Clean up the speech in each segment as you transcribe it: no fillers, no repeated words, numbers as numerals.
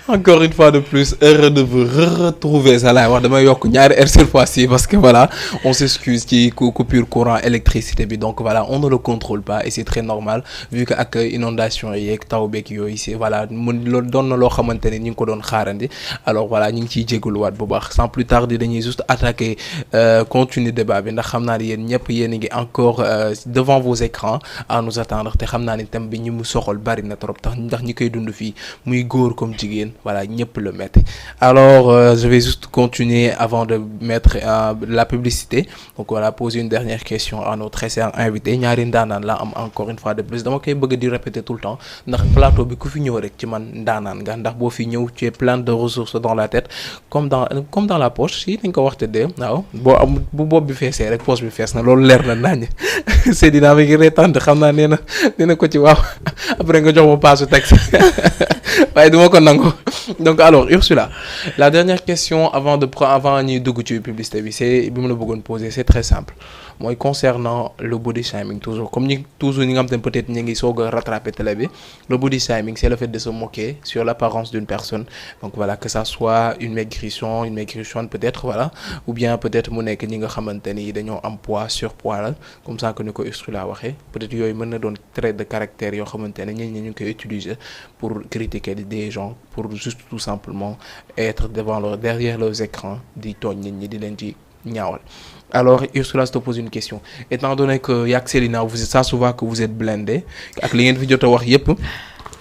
Encore une fois de plus, heureux de vous retrouver. Ça là, wax dama yok ñaari heure cette fois-ci parce que voilà, on s'excuse ci coupure courant électricité bi donc voilà, on ne le contrôle pas et c'est très normal vu que ak inondation yeeg taw beeg yooyu c'est voilà mun loolu doon na loo xamante ne ñu ngi ko doon xaarandi alors voilà ñu ngi ciy jégaluwaat bu baax sans plus tarder dañuy juste attaquer continuer débat bi ndax xam naa ne yéen ñëpp yéen a ngi encore devant vos écrans à nous attendre te xam naa ne thème bi ñu mu soxal bari na trop tax ndax ñi koy dund fii muy góor comme jigéen voilà ñëpp le mettre. Alors je vais juste continuer avant de mettre la publicité donc voilà poser une dernière question à notre très cher invité ñaari ndaanaan la am encore une fois de plus dama koy bëgg di répéter tout le temps ndax plateau bi ku fi ñëw rek ci man ndaanaan nga ndax boo fi ñëw tu es plein de ressources dans la tête comme dans la poche si dañ ko wax te dee waaw boo am bu bopp bi feesee rek poche bi fees na loolu leer na nañ Seydina mi ngi reetaan xam naa nee na ko ci waaw après nga jox ma paasu texte waaye duma ko nangu donc alors Ursula la dernière question avant ñuy dugg ci publicité bi c'est bi mu la bëggoon poser c'est très simple mooy concernant le body shaming toujours comme ñi nga xam te ne peut-être ñu ngi soog a rattraper télé bi le body shaming c'est le fait de se moquer sur l'apparence d'une personne donc voilà que ça soit une maigrichonne peut-être voilà ou bien peut-être mu nekk ñi nga xamante ni dañoo am poids surpoids la comme ça que ni ko Ursula waxee peut-être yooyu mën na doon trait de caractère yoo xamante ne ñi ñu ngi koy utiliser pour critiquer des gens pour juste tout simplement être derrière leurs écrans di tooñ nit ñi di leen ci ñaawal. Alors Ursula je te pose une question étant donné que yak Célina ça se voit que vous êtes blindé ak li ngeen fi jot a wax yépp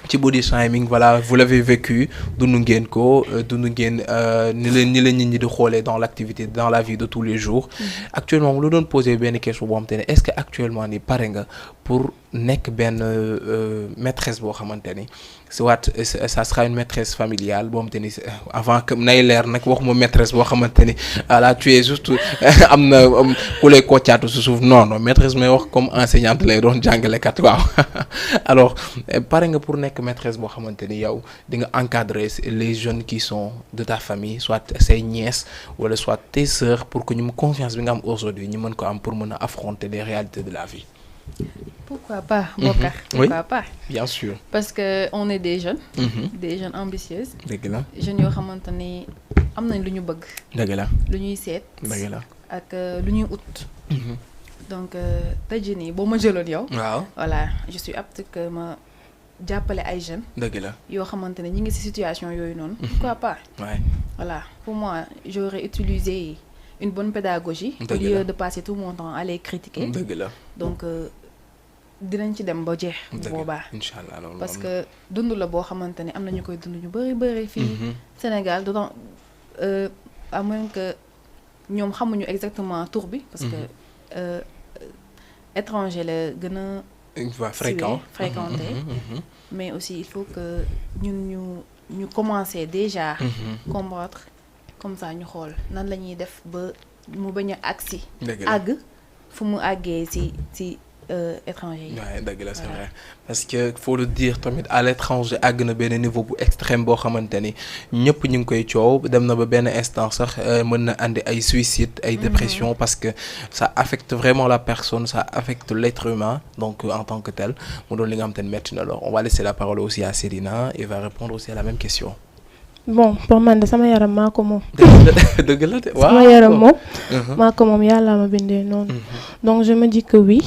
ci body shaming voilà vous l'avez vécu dund ngeen ko dund ngeen ni leen nit ñi di xoolee dans l'activité dans la vie de tous les jours actuellement mu la doon poser benn question boo xamante ne est-ce que actuellement ni pare nga pour nekk benn maîtresse boo xamante ni soit ça sera une maîtresse familiale boo xamante ni avant que nay leer nag waxuma maîtresse boo xamante ni voilà tu es juste am na ku lay koccaatu su suuf non maîtresse may wax comme enseignante lay doon jàngalekat waaw alors pare nga pour nekk maîtresse boo xamante ni yow di nga encadrer les jeunes qui sont de ta famille soit say nièces wala soit tes sœurs pour que ñu mu confiance bi nga am aujourd'hui ñu mën ko am pour mën a affronter les réalités de la vie. Pourquoi pas, Bokar? Pourquoi pas? Bien sûr. Parce que on est des jeunes ambitieuses. dëgg la jeunes yoo xamante ni am nañ lu ñu bëgg. dëgg la lu ñuy seet. dëgg la ak lu ñuy ut. donc tey jii nii boo ma jëloon yow. waaw voilà je suis apte que ma jàppale ay jeunes. dëgg la yoo xamante ne ñi ngi ci situation yooyu noonu. pourquoi pas? voilà pour moi j'aurais utilisé une bonne pédagogie. au lieu de passer tout mon temps à les critiquer. dëgg la donc. dinañ ci dem ba jeex. boobaa inchallah loolu parce que dund la boo xamante ni am na ñu koy dund ñu bëri fii Sénégal d'autant à moins que ñoom xamuñu exactement tur bi. parce que étranger la gën a. fréquenté mais aussi il faut que ñun ñu commencer déjà. combattre comme ça ñu xool nan la ñuy def ba mu bañ a agsi. àgg fu mu àggee ci étranger yi. waaw dëgg la c'est vrai parce que faut le dire tamit à l'étranger àgg na benn niveau bu extrême boo xamante ni ñëpp ñu ngi koy coow dem na ba benn instant sax mën na andi ay suicide ay dépression parce que ça affecte vraiment la personne ça affecte l'être humain donc en tant que tel mu doon li nga xamante ni métti na lool on va laisser la parole aussi à Célina et va répondre aussi à la même question. bon pour man de sama yaram maa ko moom. dëgg la de waaw sama yaram moom. maa ko moom yàlla ma bindee noonu. donc je me dis que oui.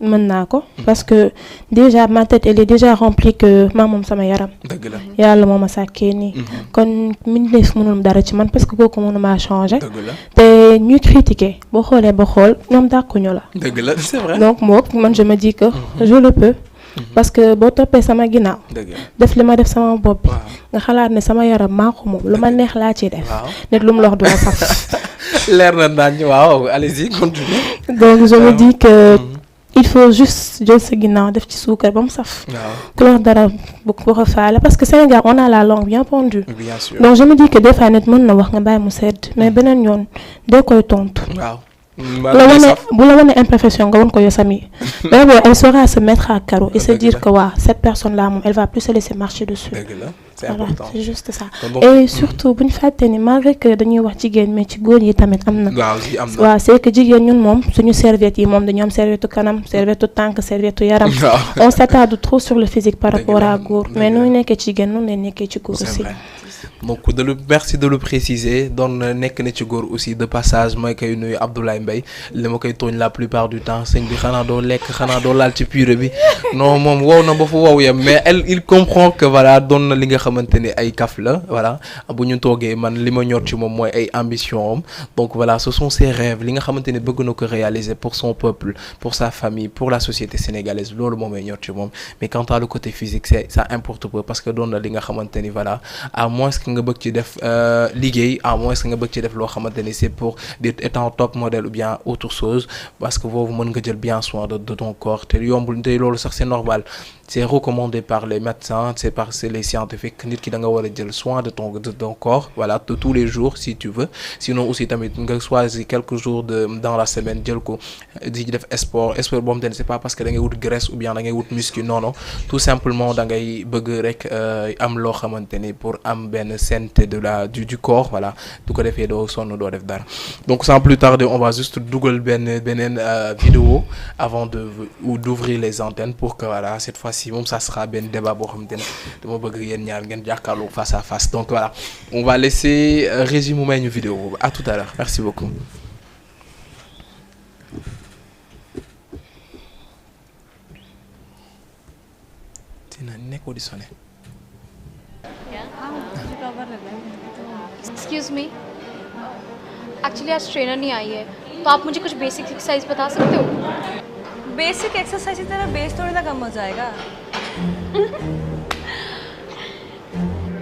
mën naa ko parce que déjà ma tête elle est déjà remplie que maa moom sama yaram. dëgg la yàlla moo ma sàkkee nii. kon mbindeef mënul dara ci man parce que kooku mënu maa changer. dëgg la te ñuy critiquer boo xoolee ba xool ñoom dàkkuñu la. dëgg la c'est vrai. donc man je me dis que je le peux. parce que boo toppee sama ginnaaw. def li ma def sama bopp bi. nga xalaat ne sama yaram maa ko moom lu ma neex laa ciy def. nit lu mu la wax du la saf. leer na nañ waaw allez-y continue. donc je me dis que. il faut juste jël sa ginnaaw def ci suukar ba mu saf. ku la wax dara bu ko faale parce que Sénégal on a la langue bien pendue. bien sûr donc je me dis que des fois nit mën na wax nga bàyyi mu sedd mais beneen yoon dee koy tontu. waaw. bu la wane imperfection nga won ko yow sami. mais elle saura se mettre à carreau et se dire que cette personne là moom elle va plus se laisser marcher dessus. dëgg la c'est important. C'est juste ça. Et surtout bu ñu fàtte ni malgré que dañuy wax jigéen mais ci góor yi tamit am na. waaw c'est que jigéen ñun moom suñu serviette yi moom dañu am serviette kanam serviette tànk serviette yaram. On s'attarde trop sur le physique par rapport à góor mais nu ñu nekkee ci jigéen noonu lay nekkee ci góor aussi. Donc merci de le préciser doon nekk na ci góor aussi de passage mooy koy nuyu Abdoulaye Mbaye li ma koy tooñ la plupart du temps sëñ bi xanaa doo lekk xanaa doo laal ci purée bi non moom wow na ba fu wow yam mais il comprend que voilà doon na li nga xamante ni ay kaf la voilà bu ñu toogee man li ma ñor ci moom mooy ay ambition am donc voilà ce sont ses rêves li nga xamante ni bëgg na ko réaliser pour son peuple pour sa famille pour la société sénégalaise loolu moom ay ñor ci moom mais quant à le côté physique ça importe peu parce que doon na li nga xamante ni voilà à moins que nga bëgg ci def liggéey à moins que nga bëgg ci def loo xamante ni c'est pour être en top modèle ou bien autre chose parce que boobu mën nga jël bien soin de ton corps te yombul te loolu sax c'est normal c'est recommandé par les médecins c'est les scientifiques nit ki da nga war a jël soin de ton corps voilà de tous les jours si tu veux sinon aussi tamit nga choisir quelques jours dans la semaine jël ko di def sport boo xam ne c'est pas parce que da ngay wut graisse ou bien da ngay wut muscle non tout simplement da ngay bëgg rek am loo xamante ni pour am benn sainteté du corps voilà du ko defee doo sonn doo def dara donc sans plus tarder on va juste dugal beneen vidéo avant d'ouvrir les antennes pour que voilà cette fois si moom ça sera benn débat boo xamante ne dama bëgg yéen ñaar ngeen jàkkaarloo face à face donc voilà on va laisser Régis mu may ñu vidéo boobu à tout à l'heure merci beaucoup. dina nekk auditionné. Excuse me. Actually आज ट्रेनर नहीं आई है तो आप मुझे कुछ basic exercise बता सकते हो? बेसिक एक्सरसाइज से तेरा बेस थोड़ी ना कम हो जाएगा।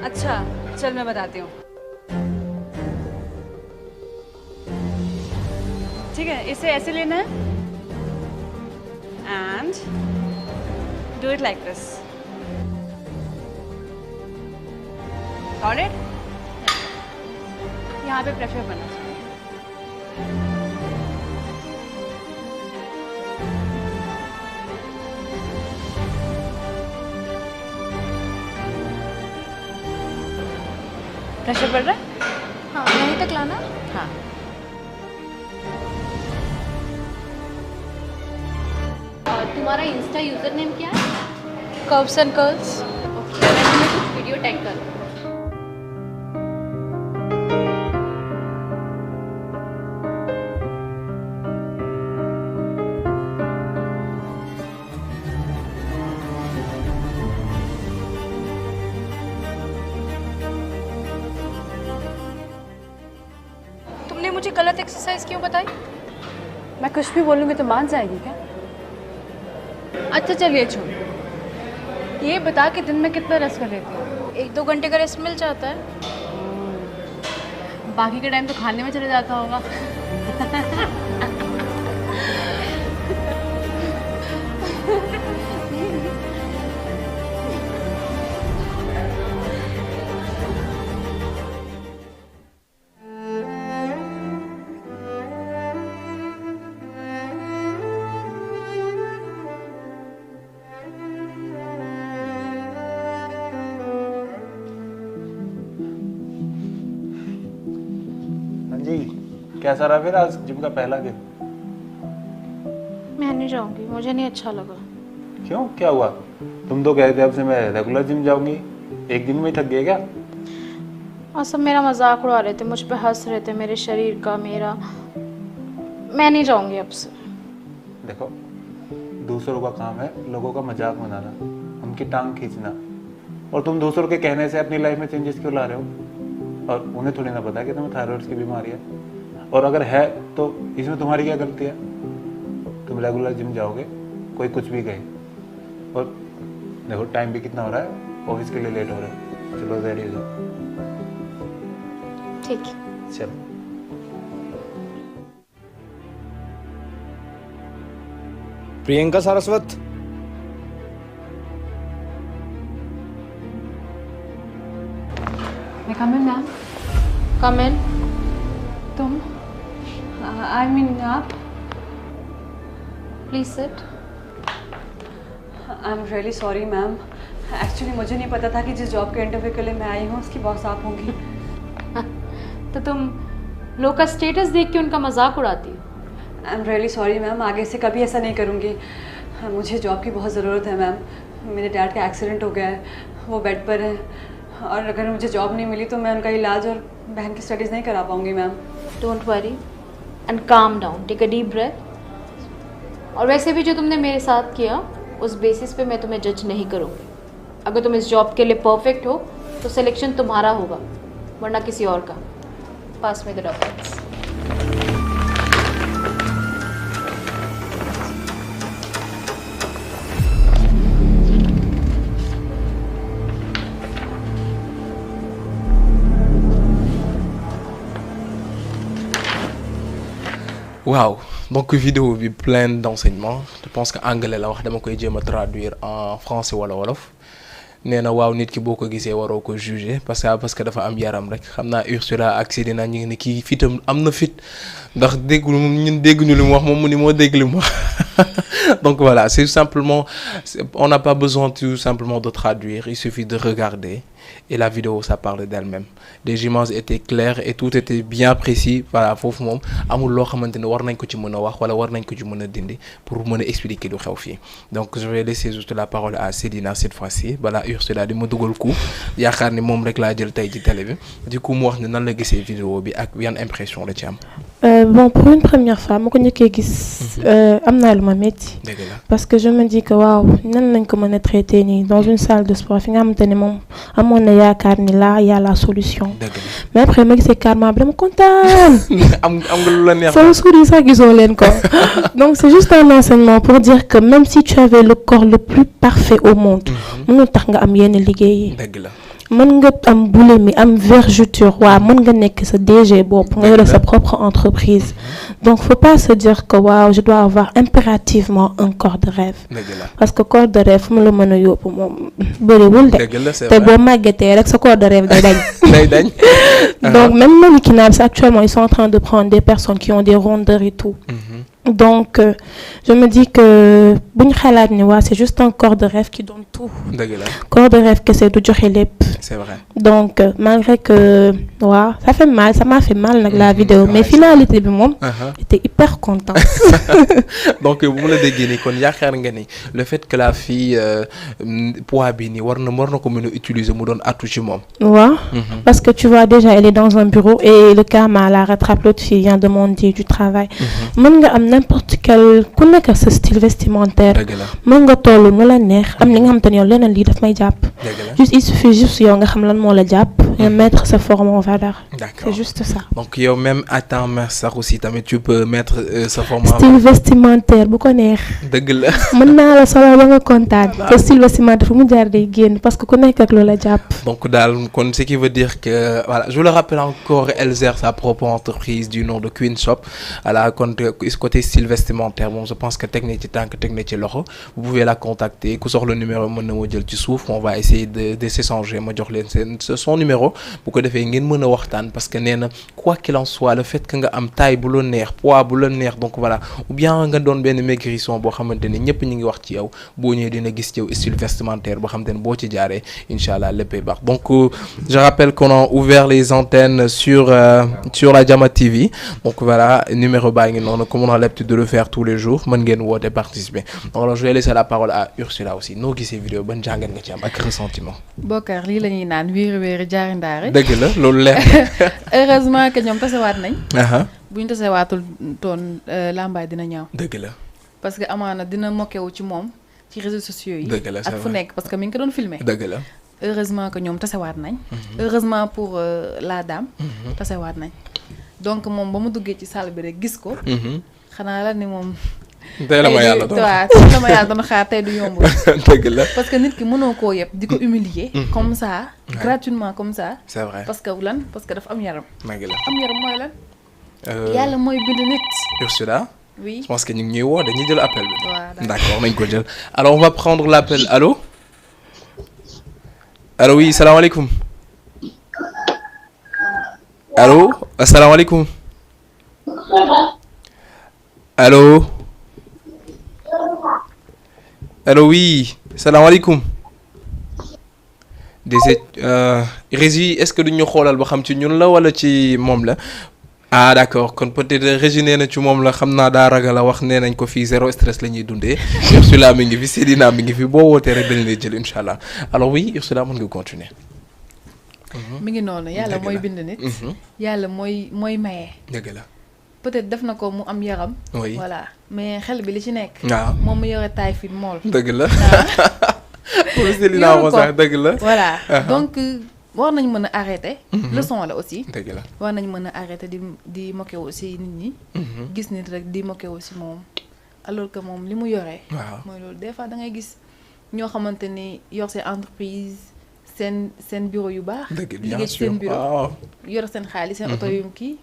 अच्छा चल मैं बताती हूँ। ठीक है इसे ऐसे लेना है and do it like this. Got it? यहाँ पे प्रेशर बनना चाहिए। प्रेशर बढ़ रहा है? हाँ यहीं तक लाना। हाँ तुम्हारा इंस्टा यूजर नेम क्या है? Curves and curls. ओके मैं तुम्हें कुछ वीडियो टैग कर। तुमने मुझे गलत एक्सरसाइज क्यों बताई? मैं कुछ भी बोलूँगी तो मान जाएगी क्या? अच्छा चलिए छोड़। ये बता कि दिन में कितना रेस्ट कर लेती हो? 1-2 घंटे का रेस्ट मिल जाता है। बाकी का टाइम तो खाने में चले जाता होगा। जी कैसा रहा फिर आज जिम का पहला दिन? मैं नहीं जाऊंगी, मुझे नहीं अच्छा लगा। क्यों क्या हुआ? तुम तो कह थे अब से मैं रेगुलर जिम जाऊंगी, एक दिन में ही थक गए क्या? और सब मेरा मजाक उड़ा रहे थे, मुझ पे हंस रहे थे मेरे शरीर का मेरा। मैं नहीं जाऊंगी अब से। देखो दूसरों का काम है लोगों का मजाक बनाना, उनकी टांग खींचना, और तुम दूसरों के कहने से अपनी लाइफ में चेंजेस क्यों ला रहे हो? और उन्हें थोड़ी ना पता है कि तुम्हें थायराइड की बीमारी है, और अगर है तो इसमें तुम्हारी क्या गलती है? तुम रेगुलर जिम जाओगे कोई कुछ भी कहे। और देखो टाइम भी कितना हो रहा है, ऑफिस के लिए लेट हो रहा है, चलो रेडी हो जाओ। ठीक है चलो। प्रियंका सारस्वत मैं कम इन मैम। कम इन। तुम आई मीन आप? Please sit. I am really sorry ma'am, actually मुझे नहीं पता था कि जिस जॉब के इंटरव्यू के लिए मैं आई हूँ उसकी बॉस आप होंगी। तो तुम लोग का स्टेटस देख के उनका मजाक उड़ाती हो? I am really sorry ma'am, आगे से कभी ऐसा नहीं करूँगी। मुझे जॉब की बहुत ज़रूरत है मैम। मेरे डैड का एक्सीडेंट हो गया है, वो बेड पर है, और अगर मुझे जॉब नहीं मिली तो मैं उनका इलाज और बहन की स्टडीज़ नहीं करा पाऊँगी ma'am. Don't worry and calm down, take a deep breath. और वैसे भी जो तुमने मेरे साथ किया उस बेसिस पे मैं तुम्हें जज नहीं करूँगी। अगर तुम इस जॉब के लिए परफेक्ट हो तो सिलेक्शन तुम्हारा होगा, वरना किसी और का। पास में the documents. Waouh, donc vidéo bi pleine d'enseignements. Je pense que anglais la wax dama koy jéem a traduire en français wala wolof. Nee na waaw nit ki boo ko gisee waroo ko juger parce que dafa am yaram rek xam naa Ursula ak Sedina ñu ngi ne kii fitam am na fit ndax déggul ñun dégguñu li mu wax moom mu ni moo dégg li mu wax. Donc voilà, c'est simplement, on n'a pas besoin tout simplement de traduire, il suffit de regarder et la vidéo ça parle d'elle-même. Les images étaient claires et tout était bien précis. Voilà, foofu moom amul loo xamante ne war nañ ko ci mën a wax wala war nañ ko ci mën a dindi pour mën a expliquer lu xew fii. Donc je vais laisser juste la parole à Sedina cette fois-ci. Voilà, Ursula di ma dugal coup yaakaar ni moom rek laa jël tey ci télé bi. Du coup mu wax ne nan la gisee vidéo bi ak yan impression la ci am. Bon, pour une première fois ma ko njëkkee gis am naa lu ma métti. Parce que je me dis que waaw nan lañ ko mën a traiter nii dans une salle de sport fi nga xamante ne moom amoon na yaakaar ni là y a la solution. Mais après ma gisee carrément bi dama kontaan. am nga lu la neex. sama suur yi sax gisoo leen ko. Donc c'est juste un enseignement pour dire que même si tu avais le corps le plus parfait au monde. mënul tax nga am yenn liggéey yi. dëgg la. mën nga am boulimie am vergeture waaw mën nga nekk sa DG bopp nga yore sa propre entreprise. Donc faut pas se dire que waaw je dois avoir impérativement un corps de rêve. Parce que corps de rêve fu mu la mën a yóbbu moom bëriwul de. te boo màggetee rek sa corps de rêve day dañ. day dañ. Donc même mannequinat bi actuellement ils sont en train de prendre des personnes qui ont des rondeurs et tout. Donc je me dis que bu ñu xalaat ni waa c'est juste un corps de rêve qui donne tout. dëgg la corps de rêve kese du joxe lépp. C'est vrai. Donc malgré que waaw ça m'a fait mal nag la vidéo mais finalité bi moom. j'étais hyper content. Donc bu ma la déggee nii kon yaakaar nga ni le fait que la fille poids bi nii war na ko mën a utiliser mu doon atout ci moom. waaw. Parce que tu vois déjà elle est dans un bureau et le karma la rattrape, l'autre fille vient demander du travail. mën nga am n'importe quel ku nekk sa style vestimentaire. mën nga toll nu la neex am li nga xamante ne yow leneen lii daf may jàpp. juste il suffit juste yow nga xam lan moo la jàpp. et mettre sa forme en valeur. D'accord. C'est juste ça. Donc yow même à ta mère sax aussi tamit tu peux mettre sa forme en valeur. Style vestimentaire bu ko neex. dëgg la. mën naa la solo ba nga kontaan. te style vestimentaire fu mu jaar day génn parce que ku nekk ak loola jàpp. Donc daal kon ce qui veut dire que voilà je le rappelle encore elle gère sa propre entreprise du nom de Queen Shop. Voilà kon côté style vestimentaire bon je pense que technique ci tànk technique ci loxo vous pouvez la contacter ku soxla numéro mën na ma jël ci suuf on va essayer de s'échanger ma jox leen son numéro bu ko defee ngeen mën a waxtaan parce que nee na quoi qu'il en soit le fait que nga am taille bu la neex poids bu la neex donc voilà ou bien nga doon benn maigrisson boo xamante ne ñëpp ñu ngi wax ci yow boo ñëwee dina gis ci yow style vestimentaire boo xamante ne boo ci jaaree incha allah léppay baax donc je rappelle qu'on a ouvert les antennes sur la Jama TV donc voilà numéro baa ngi noonu comme on a l'habitude de le faire tous les jours mën ngeen woote participer donc alors je vais laisser la parole à Ursula aussi noo gisee vidéo ban jàngat nga ci am ak ressentiment. Bokar lii la ñuy naan wéeri jaari ndaare. dëgg la loolu leer. Heureusement que ñoom tasewaat nañ. bu ñu tasewaatul toon lambaay dina ñaaw. dëgg la. parce que amaana dina mokkewu ci moom ci réseaux sociaux yi. dëgg la ak fu nekk parce que mi ngi ko doon filmer. dëgg la. Heureusement que ñoom tasewaat nañ. Heureusement pour la dame. tasewaat nañ donc moom ba mu duggee ci salle bi rek gis ko. xanaa la ni moom. tey la ma yàlla doon xaar tey la ma yàlla doon xaar tey du yomb. dëgg la parce que nit ki mënoo koo yëpp di ko humilier. comme ça gratuitement comme ça. c'est vrai parce que lan parce que dafa am yaram. dëgg la am yaram mooy lan. yàlla mooy bind nit. Ursula. oui je pense que ñu ngi ñuy woo dañuy jël appel bi. waaw d'accord nañ ko jël alors on va prendre l'appel allô. allo oui salaamaaleykum. allo asalaamaaleykum. allo. allo oui salaamaaleykum. Régie est-ce que duñu xoolal ba xam ci ñun la wala ci moom la ah d'accord kon peut-être Régie nee na ci moom la xam naa daa ragal a wax nee nañ ko fii zéro stress la ñuy dundee Ursula mi ngi fi Seydina mi ngi fi boo wootee rek dañ lay jël incha allah alors oui Ursula mën nga continuer. mi ngi noonu yàlla mooy bind nit. yàlla mooy maye. dëgg la. peut-être def na ko mu am yaram. oui voilà mais xel bi li ci nekk. waaw moom mu yore taay fi mool. dëgg la. pour Seydina moo sax dëgg la. voilà donc war nañ mën a arrêter. leçon la aussi. dëgg la war nañ mën a arrêter di moquer aussi nit ñi. gis nit rek di moquer aussi moom alors que moom li mu yore. waaw mooy loolu des fois da ngay gis ñoo xamante ni yor seen entreprise seen bureau yu baax. liggéey ci seen bureau yor seen xaalis seen oto yu kii.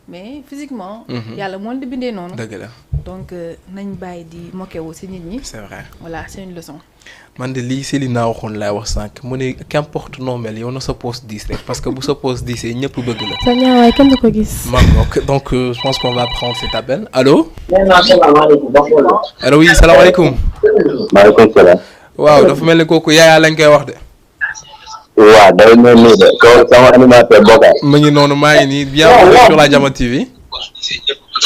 mais physiquement. yàlla moo leen di bindee noonu. dëgg la donc nañ bàyyi di moquer wu ci nit ñi. c'est vrai voilà c'est une leçon. man de lii Céline waxoon laay wax sànq mu ne qu'importe noo mel yow na sa poste 10 rek parce que bu sa poste 10 ñëpp bëgg la. sa ñaawaay kenn du ko gis. donc je pense qu'on va prendre cet appel allo. allo oui salaamaaleykum. maaleykum salaam. waaw dafa mel ni kooku Yaya lañ koy wax de. waaw day mel nii de kaw sama animateur Bokar. mu ngi noonu maa ngi nii bienvenue sur la Jama TV.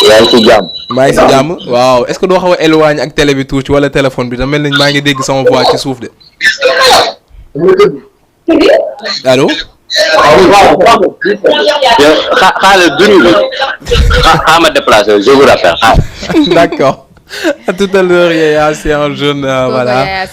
yaa ngi ci jàmm. maa ngi si jàmm waaw est-ce que doo xaw a éloigné ak télé bi tuuti wala téléphone bi da mel ni maa ngi dégg sama voix ci suuf de. allo. xaaral dund bi xaaral déplacé je vous rappelle. D'accord. À tout à l'heure, Yaya, c'est un jeune, voilà.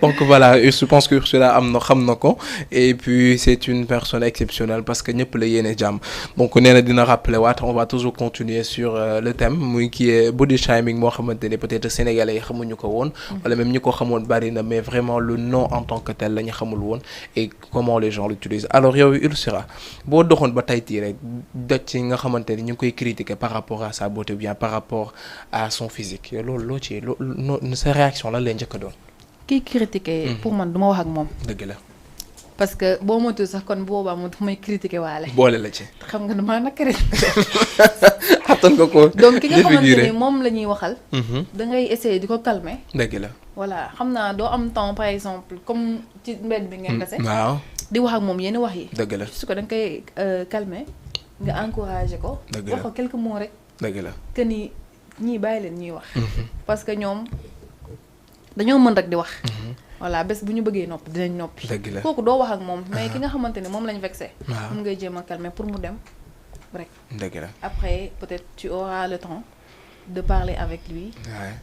Donc voilà, je pense que Ursula Amnoko et puis c'est une personne exceptionnelle parce que nous payons les jam. Donc on est dina rappeler on va toujours continuer sur le thème qui est body shaming Mohamed peut-être sénégalais xamuñu ko won wala même ñu ko xamone bari na mais vraiment le nom en tant que tel lañu xamul won et comment les gens l'utilisent. Alors yow Ursula bo doxone ba tay ti rek doj ci nga xamanteni ñu koy critiquer par rapport à sa beauté bien par rapport à son physique loolu ci sa réaction la leen njëkk a doon. kiy critiquer pour man du ma wax ak moom. dëgg la. parce que boo moytuwul sax kon boobaa moom may critiquer waale. boole la ci. xam nga damaa naka rek. xattan nga ko. donc ki nga xamante ni moom la ñuy waxal. da ngay essayer di ko calmer. dëgg la. voilà xam naa doo am temps par exemple comme ci mbedd bi ngeen dese. waaw di wax ak moom yenn wax yi. dëgg la su ko da nga koy calmer nga encourager ko. dëgg la wax ko quelques mots rek. dëgg la que ni ñii bàyyi leen ñuy wax. parce que ñoom dañoo mën rek di wax. voilà bés bu ñu bëggee noppi dinañ noppi. dëgg la kooku doo wax ak moom mais ki nga xamante ne moom lañ vexé. waaw moom ngay jéem a calmer pour mu dem rek. dëgg la après peut-être tu auras le temps de parler avec lui.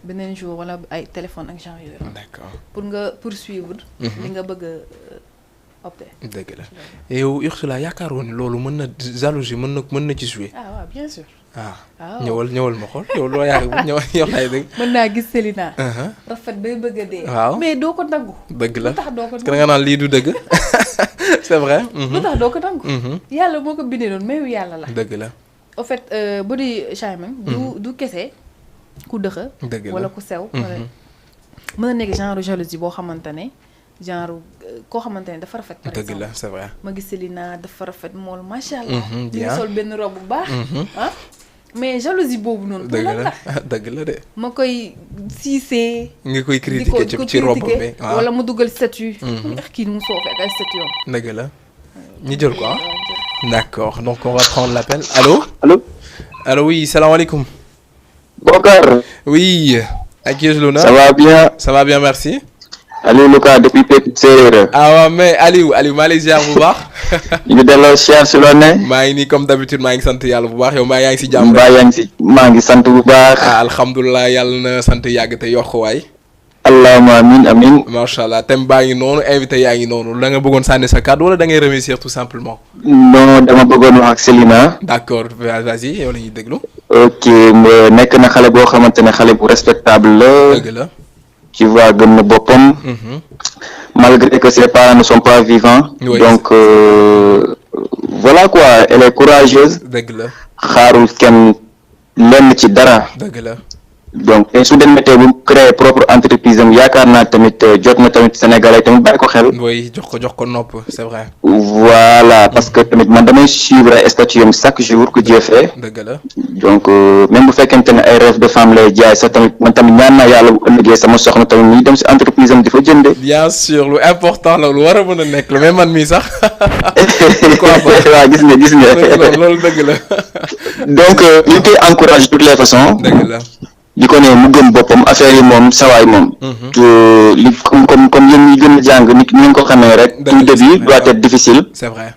beneen jour wala ay téléphone ak genre yooyu. d'accord pour nga poursuivre. li nga bëgg a opter. dëgg la et yow Ursula yaakaaroon loolu mën na jalousie mën na ci jouer. ah waaw bien sûr. ñëwal ma xool yow loo yaakaar ñëwal yow laay dégg. mën naa gis Célina. rafet bay bëgg a dee. waaw mais doo ko nangu. dëgg la lu tax doo ko nangu nga naan lii du dëgg c'est vrai. lu tax doo ko nangu. yàlla moo ko bindee noonu mayu yàlla la. dëgg la. au fait body shaming. du kese ku dëxa. dëgg la wala ku sew. mën na nekk genre jalousie boo xamante ne genre koo xamante ne dafa rafet. par exemple dëgg la c'est vrai. ma gis Célina dafa rafet mool macha allah. di sol benn robe bu baax. mais jalousie boobu noonu. dëgg la dëgg la de. ma koy siisee. nga koy critiquer ci robe bi wala mu dugal statut. kii nu mu soofee ak ay statut yoon. dëgg la ñu jël ko d'accord donc on va prendre l'appel allô. allô oui salaamaaleykum. Bokar. oui. ak qui est l'honneur. ça va bien merci. Aliou Lucas depuis Petite Sérère. ah waaw mais Aliou maa lay ziar bu baax. ñu ngi delloo ziar si loo ne. maa ngi nii comme d'habitude maa ngi sant yàlla bu baax yow yaa ngi si jàmm. maa ngi sant bu baax. alhamdulilah yàlla na sant yàgg te yokk waay. allahumma amiin. macha allah thème baa ngi noonu invité yaa ngi noonu da nga bëggoon sànni sa kàddu wala da ngay remercier tout simplement. non dama bëggoon wax ak Célina. d'accord vas-y yow la ñuy déglu. ok nekk na xale boo xamante ne xale bu respectable la. dëgg la. tu vois gëm na boppam. malgré que ses parents ne sont pas vivants. Oui. Donc voilà quoi, elle est courageuse. dëgg la. xaarul kenn lenn ci dara. dëgg la. donc su demee tey bu créer propre entreprise am yaakaar naa tamit jot na tamit Sénégalais tamit bàyyi ko xel. oui jox ko nopp c'est vrai. voilà parce que tamit man damay suivre ay statut am chaque jour que Dieu fait. dëgg la donc même bu fekkente ne ay rêve de femme lay jaay sax tamit man tamit ñaan naa yàlla bu ëllëgee sama soxna tamit muy dem si entreprise am di fa jënde. bien sûr lu important la lu war a mën a nekk la même man mii sax. waaw gis nga. loolu dëgg la. donc ñu koy encourage de toutes les façons. dëgg la. di ko ne mu gëm boppam affaire yi moom sawaay moom. li comme yéen ñi gën a jàng ni ngeen ko xamee rek. tout début doit être difficile. c'est vrai.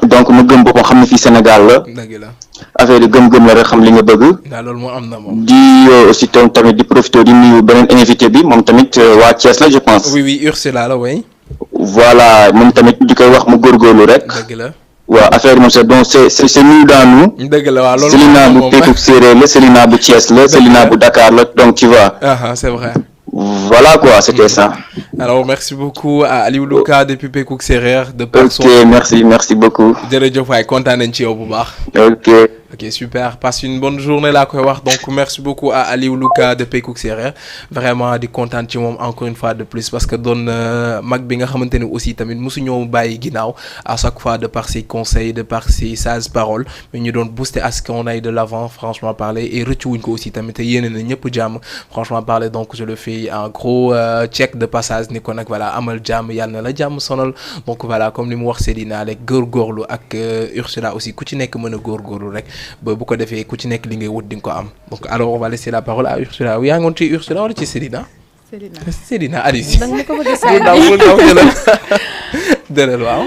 donc mu gëm boppam xam ne fii Sénégal la. dëgg la. affaire yi gëm-gëm la rek xam li nga bëgg. waaw loolu moo am na moom. di aussi tamit di profité di nuyu beneen invité bi moom tamit waa Thiès la je pense. oui Ursula la oui. voilà moom tamit di koy wax mu góorgóorlu rek. dëgg la. waaw affaire moom c'est donc c'est nous dans nous. dëgg la waaw loolu Selina bu Pekouk Séeréer la Selina bu Thiès la Selina bu Dakar la donc tu vois. c'est vrai. Voilà quoi, c'était ça. Alors merci beaucoup à Aliou Luka depuis Pekouk Séeréer de personne. Ok, merci beaucoup. jërëjëf waay kontaan nañ ci yow bu baax. Ok super passe une bonne journée laa koy wax donc merci beaucoup à Aliou Luka de Pekouk Séeréer vraiment di kontaan ci moom encore une fois de plus parce que doon mag bi nga xamante ne aussi tamit mosu ñoo bàyyi ginnaaw à chaque fois de par ses conseils de par ses sages paroles mais ñu doon booster à ce qu'on aille de l'avant franchement parler et rëccu wuñ ko aussi tamit te yéene na ñëpp jàmm franchement parler donc je le fais en gros check de passage ni ko nag voilà amal jàmm yàlla na la jàmm sonal donc voilà comme li mu wax Selina rek góorgóorlu ak Ursula aussi ku ci nekk mën a góorgóorlu rek. ba bu ko defee ku ci nekk li ngay wut di nga ko am donc alors on va laisser la parole à Ursula yaa ngi woon ci Ursula wala ci Selina. Selina allez-y. da nga ma ko bëgg a saa dëgg waaw.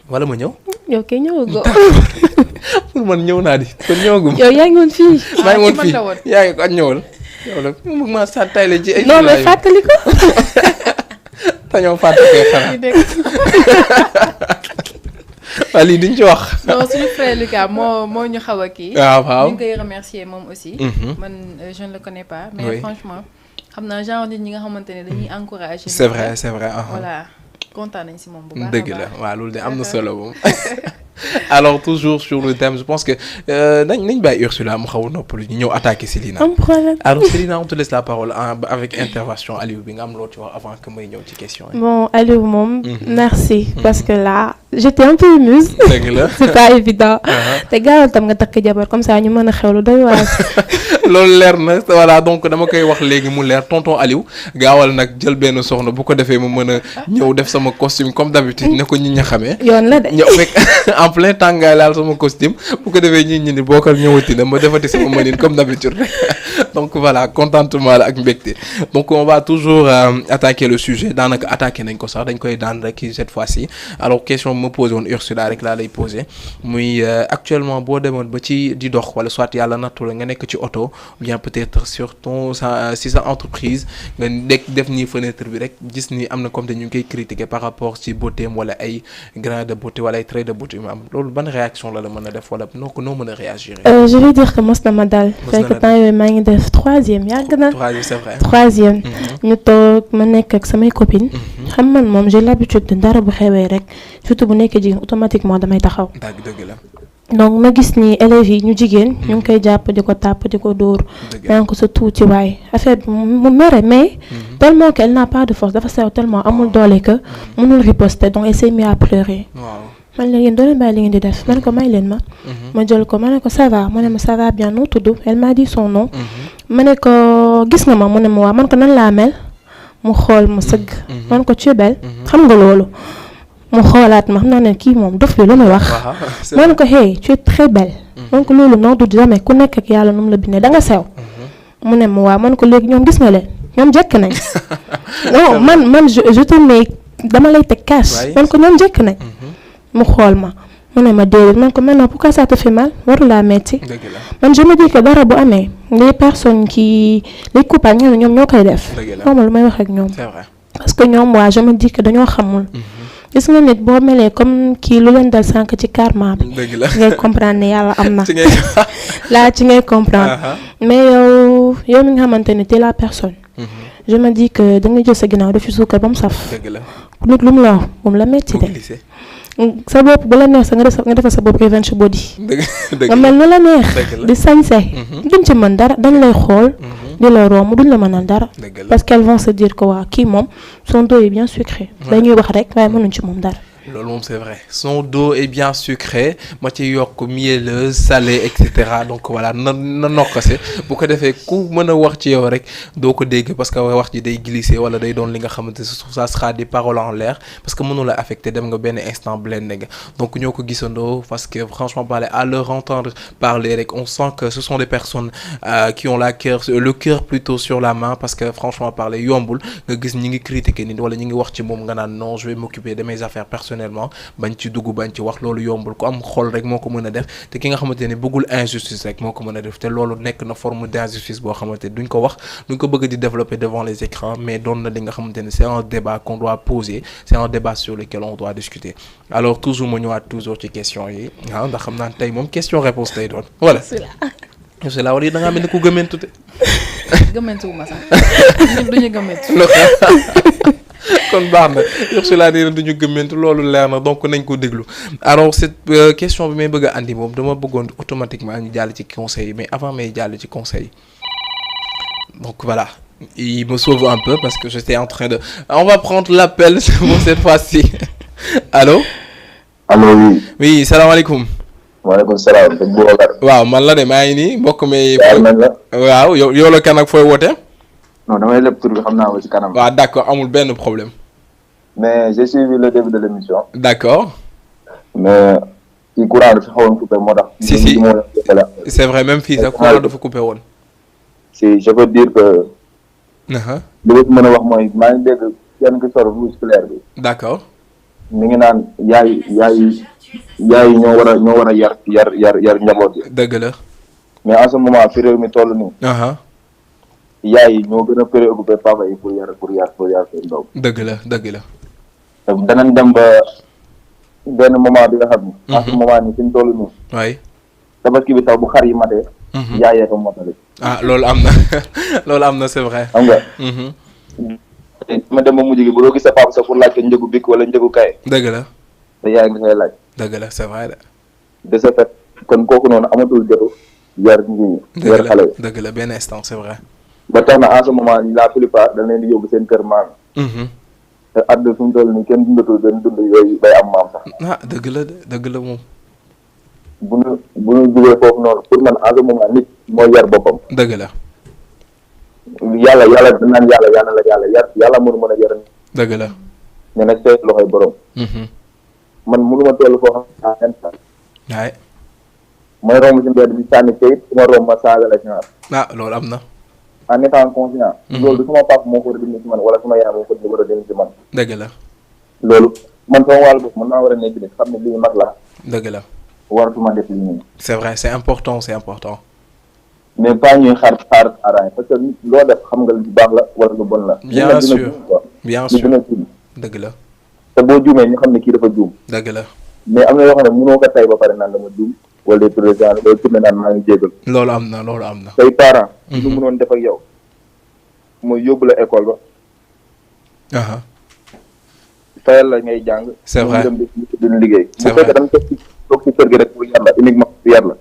wala ma ñëw. yow kay ñëwagoo. pour man ñëw naa di kon ñëwagum. yow yaa ngi woon fii. maa ngi woon fii yaa ngi ko ak ñëwal. yow la ma sa tay la ci ay. non mais fàttali ko. tañoo fàttali xanaa. waa lii duñ ci wax. non suñu frère Lucas moo ñu xaw a kii. waaw ñu ngi koy remercier moom aussi. man je ne le connais pas. mais franchement xam naa genre nit ñi nga xamante ne dañuy encourager. c'est vrai voilà kontaan nañ si moom bu baax. dëgg la waaw loolu de am na solo moom. alors toujours sur le thème je pense que nañ bàyyi Ursula mu xaw a noppalu ñu ñëw attaquer Selina. am problème alors Selina on te laisse la parole avec intervention Aliou bi nga am loo ci wax avant que may ñëw ci question yi. bon Aliou moom. merci parce que là j'étais un peu émuse. dëgg la c'est pas évident. te gaawal tam nga takk jabar comme ça ñu mën a xewlu doy waar. loolu leer na voilà donc dama koy wax léegi mu leer tonton Aliou gaawal nag jël benn soxna bu ko defee mu mën a ñëw def sama costume comme d'habitude ne ko ñi ña xamee. yoon la de. ñëw fekk en plein temps ngay laal sama costume bu ko defee ñi ni bokkal ñëwati na ma defati sama mënin comme d'habitude donc voilà contentement la ak mbégte donc on va toujours attaquer le sujet daanaka attaquer nañ ko sax dañ koy daan rek cette fois-ci alors question bi ma posé woon Ursula rek laa lay posé muy actuellement boo demoon ba ci di dox wala soit yàlla nattu la nga nekk ci oto bien peut-être sur sa entreprise nga def nii fenêtre bi rek gis ni am na comme te ñu ngi koy critiquer par rapport ci beauté wala ay grain de beauté wala ay trait de beauté am loolu ban réaction la mën a def wala noo mën a réagir. je vais dire que mos na ma dal. fekk temps yooyu maa ngi def troisième yàgg na. c'est vrai. troisième. ñu toog ma nekk ak samay copines. xam man moom j'ai l'habitude de dara bu xewee rek surtout bu nekkee jigéen automatiquement damay taxaw. dëgg la. donc ma gis ni élèves yi ñu jigéen. ñu ngi koy jàpp di ko tàpp di ko dóor. maa ngi ko sa tuuti waay affaire bi mu mere mais. tellement qu'elle n'a pas de force dafa sew tellement amul doole que mënul riposter donc elle s'est mise à pleurer. man leen yéen doo leen bàyyi li ngeen di def man ko may leen ma. ma jël ko ma ne ko ça va mu ne ma ça va bien noo tudd elle m'a dit son nom. ma ne ko gis nga ma mu ne ma waa man ko nan laa mel mu xool mu sëgg. man ko tu es belle xam nga loolu. mu xoolaat ma xam naa ne kii moom dof li lu muy wax. man ko hey tu es très belle. man ko loolu non du jamais ku nekk ak yàlla nu mu la bindee da nga sew. mu ne ma waa man ko léegi ñoom gis nga leen ñoom jekk nañ. non man je te mets dama lay teg cash. man ko ñoom jekk nañ. mu xool ma mu ne ma déedéet man ko maintenant pourquoi ça te fait mal warulaa metti man je me dis que dara bu amee les personnes qui les coupables ñoom ñoo koy def. xaw ma lu may wax ak ñoom. parce que ñoom waa je me dis que dañoo xamul. gis nga nit boo melee comme kii lu leen dal sànq ci karma bi. ngay comprendre ne yàlla am na. laa ci ngay comprendre. mais yow mi nga xamante ne t'es la personne. je me dis que da nga jël sa ginnaaw def ci suukar ba mu saf. nit lu mu la wax bu mu la metti de. sa bopp bu la neex sa nga defal sa bopp revenge body. nga mel nu la neex. di sañse. duñ ci mën dara dañ lay xool. di la romb duñ la mënal dara. parce qu'elles vont se dire que waa kii moom son dos est bien sucré. dañuy wax rek waaye mënuñ ci moom dara. loolu moom c'est vrai son dos est bien sucré ma ci yokk mielleuse salée et cetera donc voilà na nokkase bu ko defee ku mën a wax ci yow rek doo ko dégg parce que wax ji day glisser wala day doon li nga xamante ça sera des paroles en l'air parce que mënu la affecté dem nga benn instant blende nga donc ñoo ko gisandoo parce que franchement parler à leur entendre parler rek on sent que ce sont des personnes qui ont le cœur plutôt sur la main parce que franchement parler yombul nga gis ñi ngi critiquer nit wala ñi ngi wax ci moom nga naan non je vais m'occuper de mes affaires personnelles bañ ci dugg bañ ci wax loolu yombul ku am xol rek moo ko mën a def te ki nga xamante ne bëggul injustice rek moo ko mën a def te loolu nekk na forme d'injustice boo xamante ne duñ ko wax duñ ko bëgg di développer devant les écrans mais doon na li nga xamante ne c'est un débat qu'on doit poser c'est un débat sur lequel on doit discuter alors toujours ma ñëwaat toujours ci question yi ndax xam naa tey moom question réponse tey doon voilà c'est là wala da ngaa mel ni ku gëmmentu te gëmmentu ma sax ñun duñu gëmmentu kon baax na Ursula nee na duñu gëmmentu loolu leer na donc nañ ko déglu alors cette question bi may bëgg a andi moom dama bëggoon automatiquement ñu jàll ci conseil mais avant may jàll ci conseil donc voilà il me sauve un peu parce que j'étais en train de on va prendre l'appel pour cette fois-ci allô oui salaamaaleykum waaleykum salaam waaw man la de maa ngi nii mbokk mi waaw yow la kan ak fooy woote non damay lépp tur bi xam naa ko ci kanam. waaw d'accord amul benn problème. mais j'ai suivi le début de l'émission. d'accord. mais ci courant dafa xawoon coupé moo tax. si c'est vrai même fii sax courant dafa coupé woon. si je veux dire que. li ma mën a wax mooy maa ngi dégg kenn ki sor musculaire bi. d'accord. mi ngi naan yaay ñoo war a yar njaboot yi. dëgg la. mais en ce moment fi réew mi toll nii. yaay yi ñoo gën a préoccupé papa yi pour yar seen doom. dëgg la. te danañ dem ba benn moment bi nga xam ni. en ce moment nii fi ñu toll nii. waay. tabaski bi sax bu xar yi matee. yaayee ko motali. loolu am na c'est vrai. xam nga. ma dem ba mujj gi bu doo gis sa papa sax pour laaj ko njëgu bik wala njëgu kay. dëgg la. te yaay nga koy laaj. dëgg la c'est vrai de ce fait kon kooku noonu amatul jotu yar nit ñi. yar xale yi dëgg la benn instant c'est vrai. ba tax na en ce moment la plupart dañ leen di yóbbu seen kër maam. te àdduna fi mu toll nii kenn dundatul benn dund yooyu bay am maam sax. dëgg la moom. bu ñu jugee foofu noonu pour man en ce moment nit mooy yar boppam. dëgg la. yàlla danaan yàlla mënu mën a yar. dëgg la. ne nag tey loxoy borom. man mënuma toll foo xam ne waay. mooy romb si mbedd bi sànni kayit su ma romb ma saaga la ci loolu am na. en étant conscient. loolu du sama papa moo ko war a dindi ci man wala sama yaay moo ko war a dindi ci man. dëgg la. loolu man sama wàll boobu mën naa war a nekk nit xam ne lii mag la. dëgg la. waratuma def lii nii. c'est vrai c'est important. mais pas ñuy xaar arrangé parce que loo def xam nga lu baax la wala lu bon la. bien sûr dëgg la. te boo juumee ñu xam ne kii dafa juum. dëgg la. mais am na yoo xam ne mënoo ko tay ba pare naan dama juum. wala des présidents loolu tourné naan maa ngi jégal. loolu am na. say parents. lu mënoon def ak yow. mooy yóbbu la école ba. fayal la ngay jàng. c'est vrai dem duñ liggéey. c'est vrai bu fekkee da nga toog ci kër gi rek pour yar la uniquement pour yar la.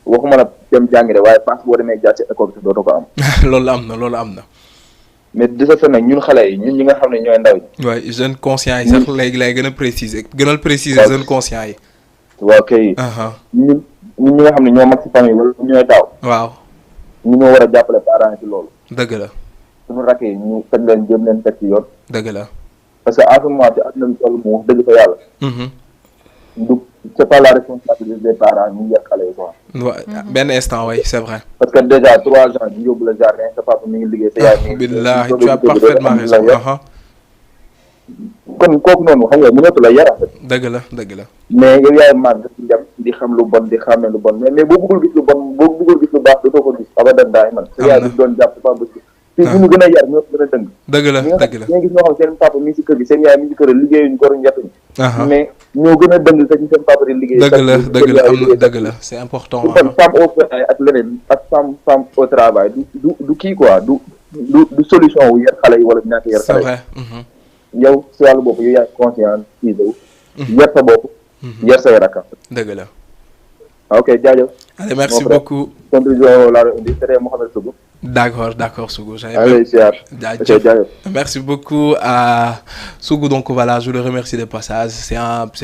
waxuma la dem jàngi de waaye pass boo demee jaar ci école bi dootoo ko am. loolu am na. mais de ce fait nag ñun xale yi ñun ñi nga xam ne ñooy ndaw yi. waaye jeunes conscients yi sax léegi lay gën a préciser jeunes conscients yi. waaw kay. ñun ñi nga xam ne ñoo mag ci famille wala ñooy daaw. waaw. ñu ñoo war a jàppale parents yi ci loolu. dëgg la. suñu rakk yi ñu teg leen jëm leen teg ci yoon. dëgg la. parce que en ce moment ci àdduna bi toll mu wax dëgg fa yàlla. du c'est pas la responsabilité des parents ñu yar xale yi quoi. benn instant oui c'est vrai. parce que déjà 3 ans ñu yóbbu la jardin sa papa mi ngi liggéey sa yaay mi ngi. billahi tu as parfaitement raison. kon kooku noonu xam nga mënatu la yar. dëgg la. mais yow yaay màgg di dem di xam lu bon di xàmme lu bon mais boo bëggul gis lu bon boo bëggul gis lu baax dootoo ko gis abadan daay man. sa yaay du doon jàpp pas bëgg. fii bu ñu gën a yar ñoo gën a dëng. dëgg la. ñi nga gis ñoo xam seen papa mi ngi si kër gi seen yaay mi ngi si kër liggéeyuñu ko njëriñ. mais ñoo gën a dëng sax ci seen papa di liggéey. dëgg la c'est important. kon femme au foyer ak leneen ak femme au travail du kii quoi du solution wu yar xale yi wala ñàkk yar xale yi. c'est vrai. yow si wàllu bopp yow yaay conscientisé wu yar sa bopp yar say rakam dëgg la ok jaajëf allez merci beaucoup contribution laa doon indi c'était Mohamed Sougou D'accord, Sougou. Merci beaucoup à Sougou. Donc voilà, je le remercie de passage. C'est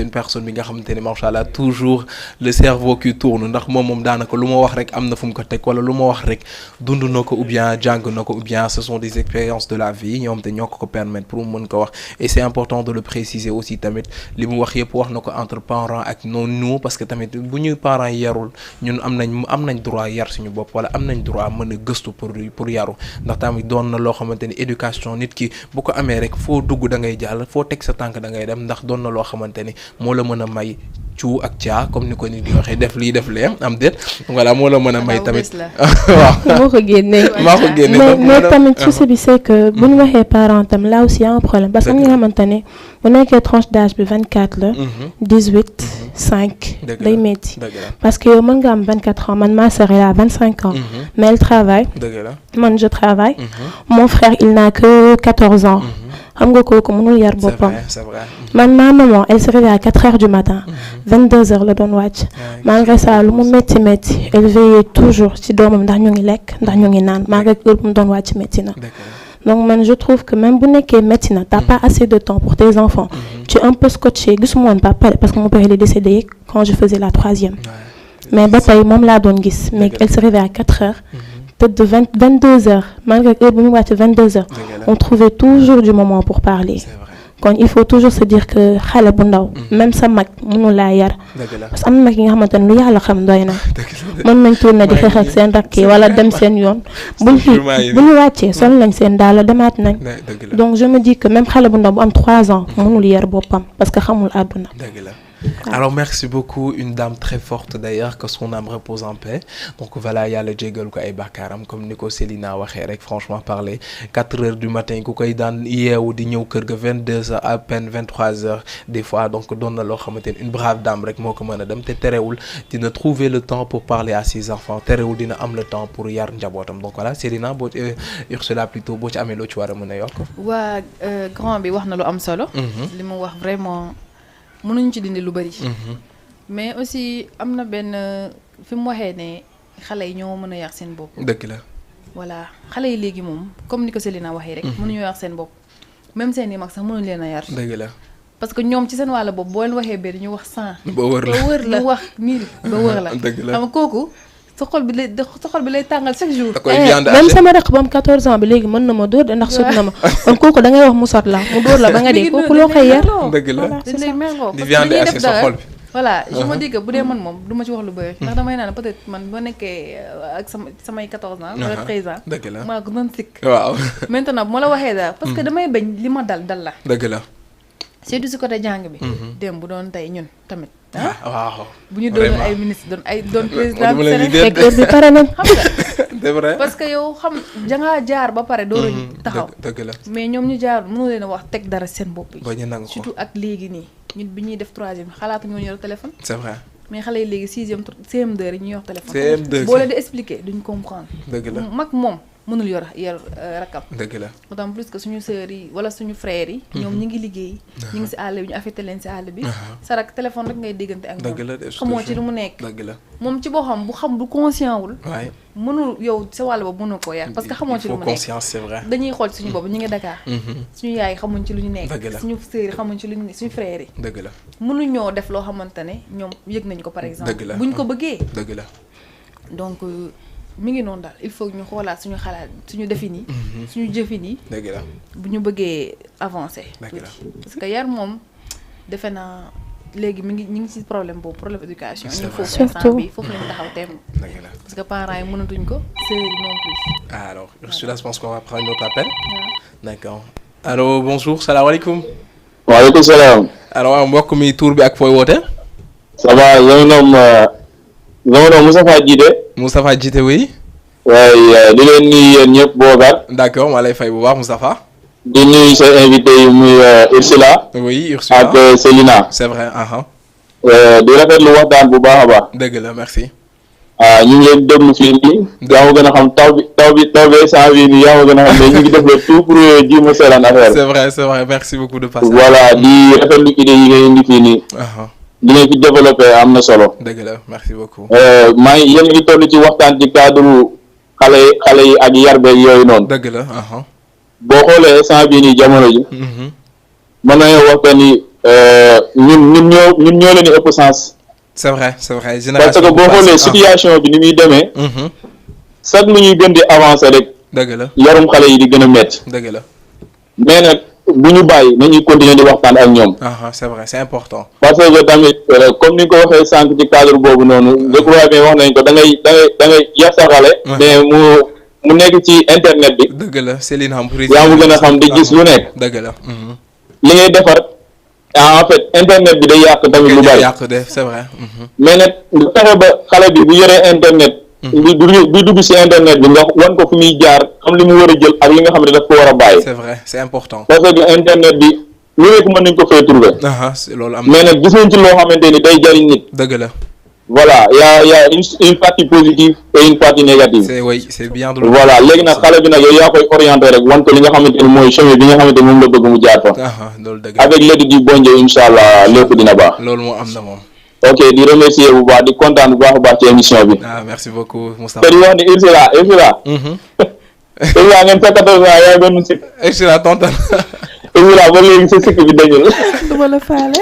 une personne qui a machallah toujours le cerveau qui tourne. Ndax mom danaka luma wax rek amna fum ko tek wala luma wax rek dundu nako ou bien jang nako ou bien ce sont des expériences de la vie ñom té ñoko ko permettre pour mën ko wax et c'est important de le préciser aussi tamit limu wax yépp wax nako entre parents ak nous parce que tamit buñu parents yarul ñun amnañ droit yar suñu bop wala amnañ droit mëna gëstu pour yaru ndax tamit doon na loo xamante ni éducation nit ki bu ko amee rek foo dugg da ngay jàll foo teg sa tànk da ngay dem ndax doon na loo xamante ni moo la mën a may cuu ak caa comme ni ko nit di waxee def lii def lee am déet voilà moo la mën a may tamit waaw moo ko génnee mais tamit souci bi c'est que bu ñu waxee parent tam là aussi y a un problème parce que am nga xamante ne bu nekkee tranche d'âge bi 24 la 18 5 day metti parce que yow mën nga am 24 ans man ma sœur elle a 25 ans mais elle travaille man je travaille mon frère il n'a que 14 ans xam nga kooku mënul yar boppam man ma maman elle se réveille à 4 heures du matin 22 heures la doon wàcc malgré ça lu mu métti elle veille toujours ci doomam ndax ñu ngi lekk ndax ñu ngi naan malgré que lu mu doon wàcc métti na donc man je trouve que même bu nekkee métti na t'as pas assez de temps pour tes enfants tu es un peu scotché gisuma woon papa parce que mon père il est décédé quand je faisais la 3e mais ba tey moom laa doon gis mais elle se réveille à 4 heures de 22 heures malgré que bu ñu wàcc 22 heures on trouvait toujours du moment pour parler kon il faut toujours se dire que xale bu ndaw même sa mag mënu laa yar parce que am na mag yi nga xamante ne lu yàlla xam doy na mën nañ tourner di xeex ak seen rakk yi wala dem seen yoon bu ñu wàccee sol nañ seen daal demaat nañ donc je me dis que même xale bu ndaw bu am 3 ans mënul yar boppam parce que xamul àdduna. Alors merci beaucoup, une dame très forte d'ailleurs, que son âme repose en paix. Donc voilà, il y a le djegel ko ay bakaram comme Nico Célina waxé rek franchement parler 4 heures du matin ku koy dan yeewu di ñew kër ga 22 heures à peine 23 heures des fois donc don na lo xamantene une brave dame rek moko mëna dem té téréwul dina trouver le temps pour parler à ses enfants téréwul dina am le temps pour yar njabotam. Donc voilà, Célina bo Ursula plutôt bo ci amé lo ci wara mëna yok. Wa grand bi wax na lu am solo. Limu wax vraiment mënuñ ci dindi lu bari mais aussi amna ben fi mu waxee ne xale yi ñoo mën a yar seen bopp dëgg la voilà xale yi léegi moom comme ni ko Célina waxee rek mënuñoo yar seen bopp même seen i mag sax mënuñ leen a yar dëgg la parce que ñoom ci seen wàll bopp boo leen waxee benn ñu wax 100 ba wër la ñu wax 1000 ba wër la dëgg la xam nga kooku sa xol bi lay tàngal chaque jour même sama rek ba am 14 ans bi léegi mën na ma dóor de ndax sut na ma kon kooku da ngay wax mu sot la mu dóor la ba nga dee kooku loo koy yar dëgg la dañ lay merloo di viande assez sa xol bi voilà je me dis que bu dee man moom du ma ci wax lu bëri ndax damay naan peut-être man boo nekkee ak samay 14 ans wala 13 ans dëgg la maa ko doon sikk waaw maintenant bu ma la waxee daal parce que damay bañ li ma dal la dëgg la surtout si côté jàng bi dem bu doon tey ñun tamit waaw bu ñu doon ay ministre doon président secteur bi pare nañ xam nga c'est vrai parce que yow xam jangaa jaar ba pare door a taxaw dëgg la mais ñoom ñu jaar mënu leen a wax teg dara seen bopp yi ba ñu nangu ko surtout ak léegi nii ñun bi ñuy def 3e xalaatu ñoo yor téléphone c'est vrai mais xale yi léegi 6e CM2 rek ñu yor téléphone CM2 boo leen di expliquer duñ comprendre dëgg la mag moom mënul yor rakam dëgg la d'autant plus que suñu sœurs yi wala suñu frères yi ñoom ñi ngi liggéey ñi ngi si àll bi ñu affecté leen si àll bi sa rak téléphone rek ngay déggante ak moom xamoo ci lu mu nekk dëgg la moom ci boo xam bu conscient wul mënul yow sa wàll boobu mënul koo yar parce que xamoo ci lu mu nekk conscience c'est vrai dañuy xool ci suñu bopp ñu ngi Dakar suñu yaay xamuñ ci lu ñu nekk suñu sœurs yi xamuñ ci lu ñu nekk suñu frères yi dëgg la mënuñoo def loo xamante ne ñoom yëg nañ ko par exemple buñ ko bëggee dëgg la donc mi ngi noonu daal il faut ñu xoolaat suñu xalaat suñu defin yi suñu jëfin yi dëgg la bu ñu bëggee avancer dëgg la parce que yar moom defe naa léegi mi ngi ñu ngi ci problème boobu problème éducation ñu foofu instant bi foofu lañu taxaw teem parce que parents yi mënatuñ ko sœurs yi non plus alors Ursula je pense qu'on va prendre notre appel d'accord allô bonjour salaamaaleykum waaleykum salaam alors mbokk mi tur bi ak fooy woote ça va Moustapha Djité. Moustapha Djité oui. waaye di leen nuyu yéen ñëpp boogaat. d'accord maa lay fay bu baax Moustapha. di nuyu sa invité yi muy Ursula. oui Ursula ak Célina. c'est vrai. di rafetlu waxtaan bu baax a baax. dëgg la merci. ñu ngi leen déglu fii nii yaa ma gën a xam taw bi saa bii nii yaa ma gën a xam ne ñu ngi def le tout pour ji ma seelaan affaire. c'est vrai merci beaucoup de passer. voilà di rafetlu idée yi ngay indi fii nii. di ngeen fi développé am na solo. dëgg la merci beaucoup. maa ngi yéen ngi toll ci waxtaan ci cadre xale yi ak yarbeeg yooyu noonu. dëgg la. boo xoolee saa bii nii jamono ji. mën nañoo wax que ni ñun ñoo leen di ëpp sens. c'est vrai génération parce que boo xoolee situation bi ni muy demee. chaque lu ñuy gën di avancer rek. dëgg la yarum xale yi di gën a métti. dëgg la mais nag bu ñu bàyyi nañuy continuer di waxtaan ak ñoom. c'est vrai c'est important. parce que tamit comme ni nga ko waxee sànq ci cadre boobu noonu. je crois bien wax nañ ko da ngay yar sa xale. mais mu nekk ci internet bi. dëgg la Céline Ham. yaa mu gën a xam di gis lu nekk. dëgg la. li ngay defar en fait internet bi day yàq tamit lu bari. c'est vrai. mais nag nga fexe ba xale bi bu yoree internet. bi dugg ci internet bi nga wan ko fu muy jaar xam li mu war a jël ak li nga xam ne daf ko war a bàyyi. c'est vrai c'est important. parce que internet bi lu nekk mën nañ ko fay trouver. loolu am mais nag gis nañ ci loo xamante ni day jariñ nit. dëgg la. voilà y a une partie positive et une partie négative. c'est bien de voilà léegi nag xale bi nag yow yaa koy orienté rek wan ko li nga xamante ni mooy chemin bi nga xamante ni moom la bëgg mu jaar fa. loolu dëgg avec l'aide du bon Dieu incha allah lépp dina baax. loolu moo am na moom. ok di remercier bu baax di kontaan bu baax a baax ci émission bi. merci beaucoup Moustapha. te di wax ni Ursula. Ursula ngeen sa 14 ans yaa ngi doon sikk. Ursula tontan. Ursula ba léegi sa sikk bi dañul. duma la faale.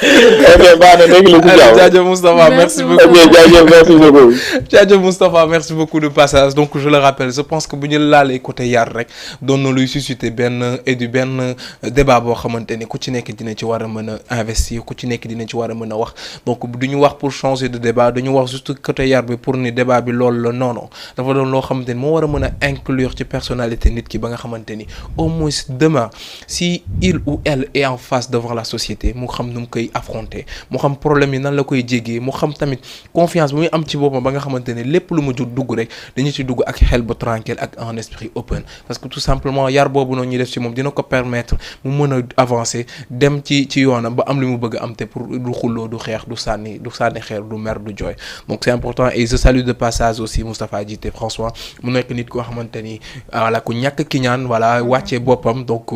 ok baax na léegi la si jaww. jaajëf Moustapha merci beaucoup. ok jaajëf merci beaucoup. jaajëf Moustapha merci beaucoup de passage donc je le rappelle je pense que bu ñu laalee côté yar rek doon na luy susciter benn débat boo xamante ni ku ci nekk dina ci war a mën a investir ku ci nekk dina ci war a mën a wax donc du ñu wax pour changer de débat dañu wax juste côté yar bi pour ni débat bi loolu la non dafa doon loo xamante ni moo war a mën a inclure ci personnalité nit ki ba nga xamante ni au moins demain si il ou elle est en face devant la société mu xam nu mu koy affronter mu xam problème yi nan la koy jéggee mu xam tamit confiance bu muy am ci boppam ba nga xamante ne lépp lu mu jur dugg rek dañu ci dugg ak xel bu tranquille ak un esprit open parce que tout simplement yar boobu noonu ñuy def ci moom dina ko permettre mu mën a avancer dem ci yoonam ba am li mu bëgg a am te pour du xulloo du xeex du sànni xeer du mer du jooy donc c'est important et je salue de passage aussi Moustapha Djité François mu nekk nit koo xamante ni voilà ku ñàkk ki ñaan voilà wàccee boppam donc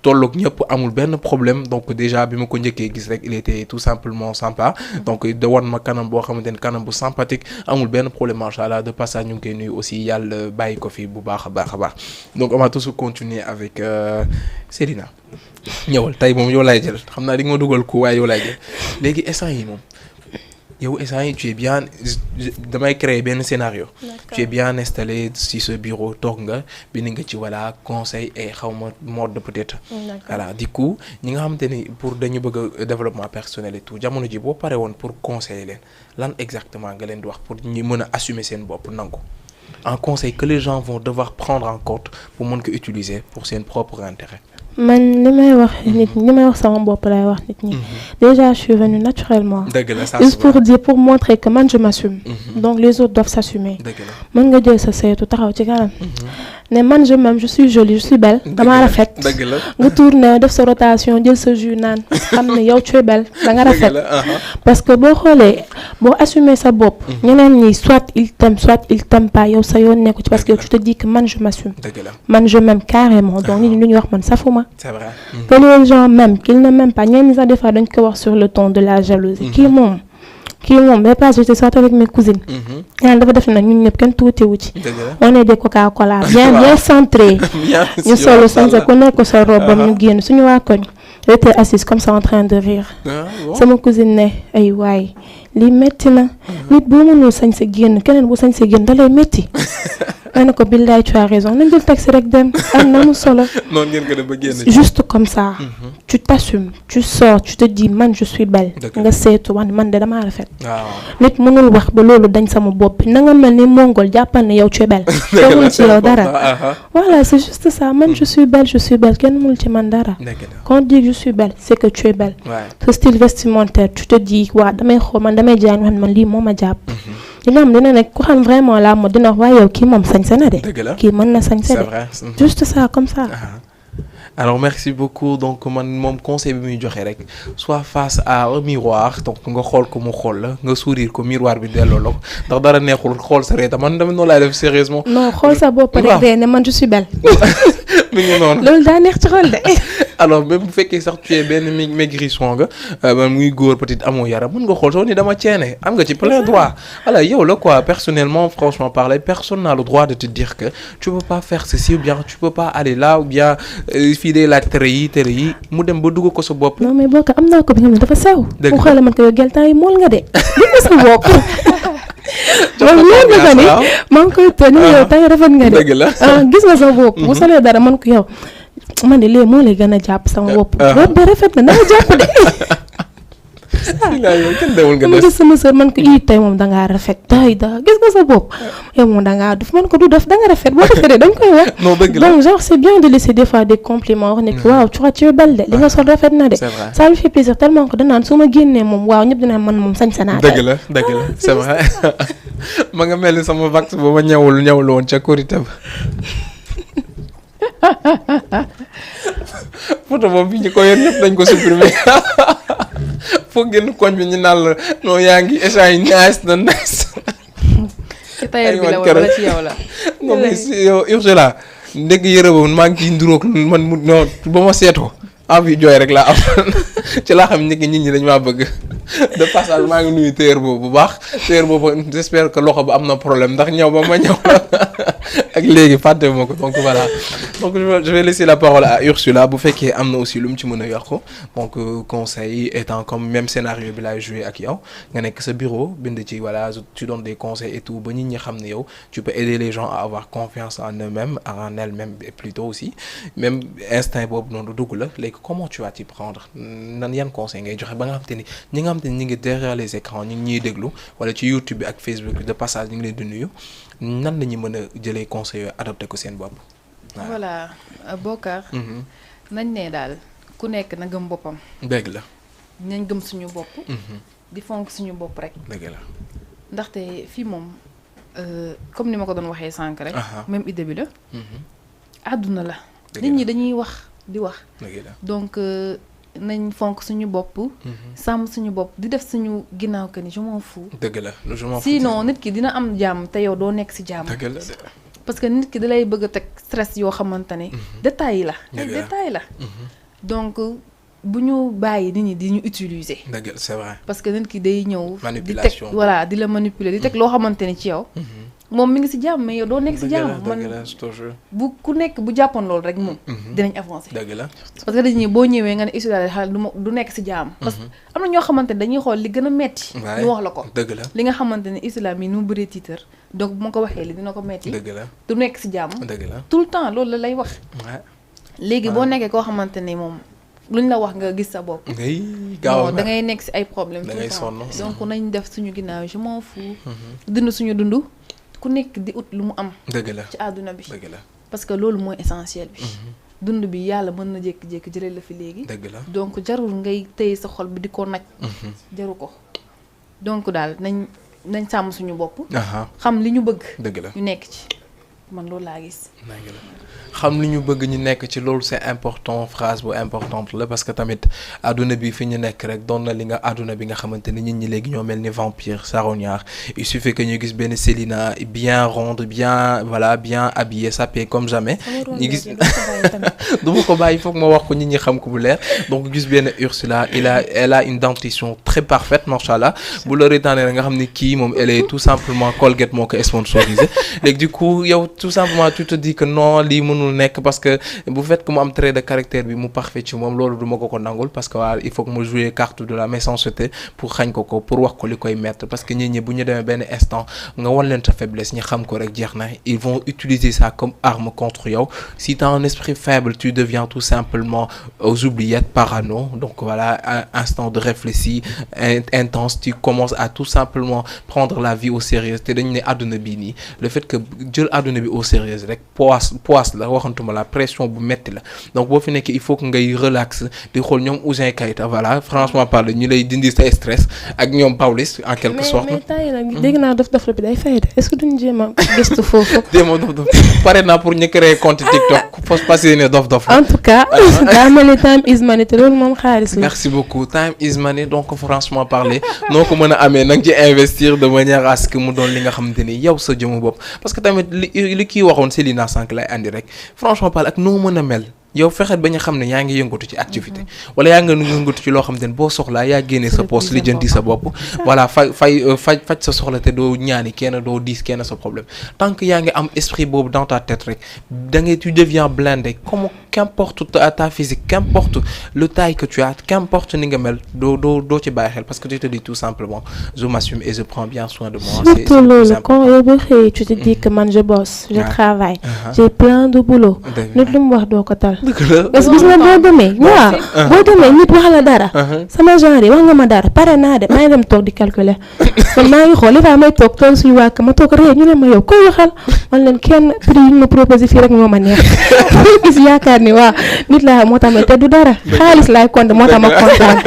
tolloog ñëpp amul benn problème donc déjà bi ma ko njëkkee gis rek il était tout simplement sympa donc de wan ma kanam boo xamante ni kanam bu sympathique amul benn problème macha allah de passage ñu ngi koy nuyu aussi yàlla bàyyi ko fi bu baax a baax donc on va tous continuer avec Célina ñëwal tey moom yow laay jël xam naa di nga ma dugal ko waaye yow laay jël léegi instant yi moom yow instant yi tu es bien damay créer benn scénario. Tu es bien installé si ce bureau toog nga bind nga ci voilà conseil et xaw ma mode peut-être. voilà du coup ñi nga xamante ni pour dañu bëgg développement personnel et tout jamono ji boo pare woon pour conseiller leen lan exactement nga leen di wax pour ñu mën a assumer seen bopp nangu un conseil que les gens vont devoir prendre en compte pour mën ko utiliser pour seen propre intérêt. man li may wax nit ñi may wax sama bopp lay wax nit ñi déjà je suis venue naturellement juste pour dire pour montrer que man je m'assume donc les autres doivent s'assumer mën nga jël sa seetu taxaw ci kanam ne man je m'aime je suis jolie je suis belle dama rafet nga tourner def sa rotation jël sa jus naan xam ne yow tu es belle da nga rafet parce que boo xoolee boo assumer sa bopp ñeneen ñi soit il t'aime pas yow sa yoon nekku ci parce que tu te dis que man je m'assume man je m'aime carrément donc nit ñi lu ñuy wax man safuma c'est vrai. Que les gens m'aiment, qu'ils ne m'aiment pas. ñenn ñi sax des fois dañ ko wax sur le ton de la jalousie. kii moom mais pas j'étais sortie avec mes cousines. yàlla dafa def na ñun ñëpp kenn tuuti wu ci. on est des Coca-Cola bien centré. ñu solo sanse ku nekk sa robam ñu génn suñu waa koñ. j'étais assise comme ça en train de rire. sama cousine ne ay waay lii métti na. nit boo mënul sañ sa génn keneen bu sañ sa génn da lay métti. ma ne ko billaay tu as raison nañ jël taxi rek dem am na mu solo. noonu ngeen ko def ba génn juste comme ça. tu t'assumes tu sors tu te dis man je suis belle. nga seetu man de damaa rafet. nit mënul wax ba loolu dañ sama bopp na nga mel ni mongol jàppal ne yow tu es belle. kenn mënul ci yow dara. voilà c'est juste ça man je suis belle kenn mënul ci man dara. quand on dit je suis belle c'est que tu es belle. ce style vestimentaire tu te dis waa damay xool man damay jaay man lii moo ma jàpp. dina am dina nekk ku xam vraiment la mode dina wax waaye yow kii moom sañse na de. kii mën na sañse de juste ça comme ça. Alors merci beaucoup donc mon conseil bi muy joxe rek soit face à un miroir donc nga xool ko mu xool la nga sourire ko miroir bi delloo la ko ndax dara neexul xool sa reeta man dama noonu laay def sérieusement. non xool sa bopp rek de ne man je suis belle. mi ngi noonu loolu daa neex ci xol de. alors même bu fekkee sax tu es benn maigrichon nga man muy góor peut-être amoo yaram mën nga xool soo ni dama ceene am nga ci plein droit voilà yow la quoi personnellement franchement parler personne n'a le droit de te dire que tu peux pas faire ceci ou bien tu peux pas aller là ou bien fii day laaj tere yi mu dem ba dugg ko sa bopp. non mais boo ko am naa ko bi nga xam ne dafa sew. dëgg la mu xoolee man ko yow gel temps yi mool nga de. dugg sa bopp. loolu loolu nga ni maa ngi koy tënk yow tey rafet nga de. dëgg la gis nga sa bopp. bu solee dara man ko yow man de léegi moo lay gën a jàpp sama bopp. bopp bi rafet na dama jàpp de. yow kenn dewul nga des gis sama sœur man ko ii tey moom dangaa rafet day da gis nga sa bopp yow moom dangaa def man ko du def danga rafet boo defee de dañ koy wax. non dëgg la donc genre c'est bien de laisser des fois des compliments wax ne waaw tu es belle de li nga sol rafet na de. ça lui fait plaisir tellement que danaan su ma génnee moom waaw ñëpp dina man moom sañ sa naa. dëgg la c'est vrai ma nga mel ni sama vax ba ma ñawul woon ca korité ba. photo boobu bi ñu ko yor ñëpp dañ ko supprimer foog génn koñ bi ñu naan la non yaa ngi échange nice na nice. ci tailleur bi la wala ci yow la. non mais si yow Ursula ndegg yëre boobu maa ngi ciy nduróog man mu non ba ma seetoo envie jooy rek laa am ci laa xam nit ñi dañ maa bëgg de passage maa ngi nuyu tailleur boobu bu baax tailleur boobu j'espère que loxo ba am na problème ndax ñëw ba ma ñëw ak léegi fàtte ma ko donc voilà donc je vais laisser la parole à Ursula bu fekkee am na aussi lu mu ci mën a yokk donc conseil étant comme même scénario bi laay joué ak yow nga nekk sa bureau bind ci voilà tu donnes des conseils et tout ba nit ñi xam ne yow tu peux aider les gens à avoir confiance en eux-mêmes en elles-mêmes et plutôt aussi même instinct boobu noonu dugg la léegi comment tu vas t'y prendre nan yan conseil ngay joxe ba nga xam te ni ñi nga xam te ni ñi ngi derrière les écrans ñi ngi ñuy déglu wala ci YouTube bi ak Facebook bi de passage ñu ngi leen di nuyu nan la ñu mën a jëlee conseil yooyu adopté ko seen bopp. voilà Bokar. nañ ne daal ku nekk na gëm boppam. dëgg la. nañ gëm suñu bopp. di fonk suñu bopp rek. dëgg la. ndaxte fii moom comme ni ma ko doon waxee sànq rek. même idée bi la. àdduna la. nit ñi dañuy wax di wax. dëgg la donc nañ fonk suñu bopp. sàmm suñu bopp di def suñu ginnaaw que ni je m'en fous. dëgg la je m'en fous. sinon nit ki dina am jàmm te yow doo nekk ci jàmm. dëgg la parce que nit ki da lay bëgg a teg stress yoo xamante ne. détails la ay détails la. donc bu ñu bàyyi nit ñi di ñu utiliser. dëgg la c'est vrai. parce que nit ki day ñëw. manipulation di teg voilà di la manipuler di teg loo xamante ne ci yow. moom mi ngi ci jàmm mais yow doo nekk ci jàmm. man bu ku nekk bu jàppoon loolu rek moom. dinañ avancer. dëgg la parce que dañuy boo ñëwee nga ne Ursula xale du nekk ci jàmm. parce que am na ñoo xamante ne dañuy xool li gën a metti ñu wax la ko. dëgg la li nga xamante ne Ursula mi nu mu bëree tiitar donc bu ma ko waxee li dina ko metti. dëgg la du nekk ci jàmm. dëgg la tout le temps loolu la lay wax. léegi boo nekkee koo xamante ne moom luñ la wax nga gis sa bopp. gaaw da ngay nekk ci ay problème da ngay sonn donc nañ def suñu ginnaaw je m'en fous. dund suñu dund. ku nekk di ut lu mu am. dëgg la ci àdduna bi. dëgg la parce que loolu mooy essentiel bi. dund bi yàlla mën na jékki-jékki jëlee la fi léegi. dëgg la donc jarul ngay téye sa xol bi di ko naj. jaru ko donc daal nañ sàmm suñu bopp. xam li ñu bëgg. dëgg la ñu nekk ci man loolu laa gis. dëgg la xam li ñu bëgg ñu nekk ci loolu c'est important phrase bu importante la parce que tamit àdduna bi fi ñu nekk rek doon na li nga àdduna bi nga xamante ni nit ñi léegi ñoo mel ni vampire charognard il suffit que ñu gis benn Célina bien ronde bien voilà bien habillée sapée comme jamais. ñu gis du ma ko bàyyi foog ma wax ko nit ñi xam ko bu leer donc gis benn Ursula elle a une dentition très parfaite machallah bu la reetaanee rek nga xam ni kii moom elle est tout simplement Colgate moo ko sponsorisé léegi du coup yow tout simplement tu te dis que non lii mënul nekk parce que bu fait que mu am trait de caractère bi mu parfait ci moom loolu du ma ko nangul parce que waaw il faut que mu jouer carte de la méchanceté pour xañ ko pour wax ko li koy mettre parce que nit ñi bu ñu demee benn instant nga wan leen sa faiblesse ñi xam ko rek jeex na ils vont utiliser ça comme arme contre yow si tu as un esprit faible tu deviens tout simplement aux oubliettes parano donc voilà un instant de réfléchir intense tu commences à tout simplement prendre la vie au sérieux te dañu ne àdduna bii nii le fait que jël àdduna bi bi au sérieux rek poisse la waxantuma la pression bu metti la donc boo fi nekk il faut que ngay relax di xool ñoom Ouzin Keita voilà franchement parle ñu lay dindi sa stress ak ñoom Pawlish en quelque sorte. mais temps yi nag dégg naa dof bi day fay de est-ce que duñu jéem a gëstu foofu. jéem a dof pare naa pour ñu créer compte TikTok fos passé ne dof en tout cas daa mel ni time is money te loolu moom xaalis la. merci beaucoup time is money donc franchement parler noo ko mën a amee nag ci investir de manière à ce que mu doon li nga xamante ni yow sa jëmu bopp parce que tamit li kii waxoon Célina sànq lay andi rek franchement parler ak noo mën a mel yow fexet ba ñu xam ne yaa ngi yëngatu ci activité wala yaa ngi yëngatu ci loo xam ne boo soxlaa yaa génnee sa poste li jënti sa bopp voilà faj sa soxla te doo ñaani kenn doo diis kenn sa problème tant que yaa ngi am esprit boobu dans ta tête rek da ngay tu deviens blindé comme qu'importe ta physique qu'importe le taille que tu as qu'importe ni nga mel doo ci bàyyi xel parce que tu te dis tout simplement je m'assume et je prends bien soin de moi. surtout loolu quand yow ba xëy tu te dis que man je bosse je travaille j'ai plein de boulot nit lu mu wax doo ko tal parce que gis nga boo demee nit wax la dara sama genre yi wax nga ma dara pare naa de maa ngi dem toog di calculer man maa ngi xool li may toog suñu wàkk ma toog ree ñu ne ma yow koy waxal man leen kenn prix yi ñu ma proposé fii rek moo ma neex gis yaakaar ni waaw nit laa moo tax ma te du dara xaalis laay compte moo tax ma kontaan.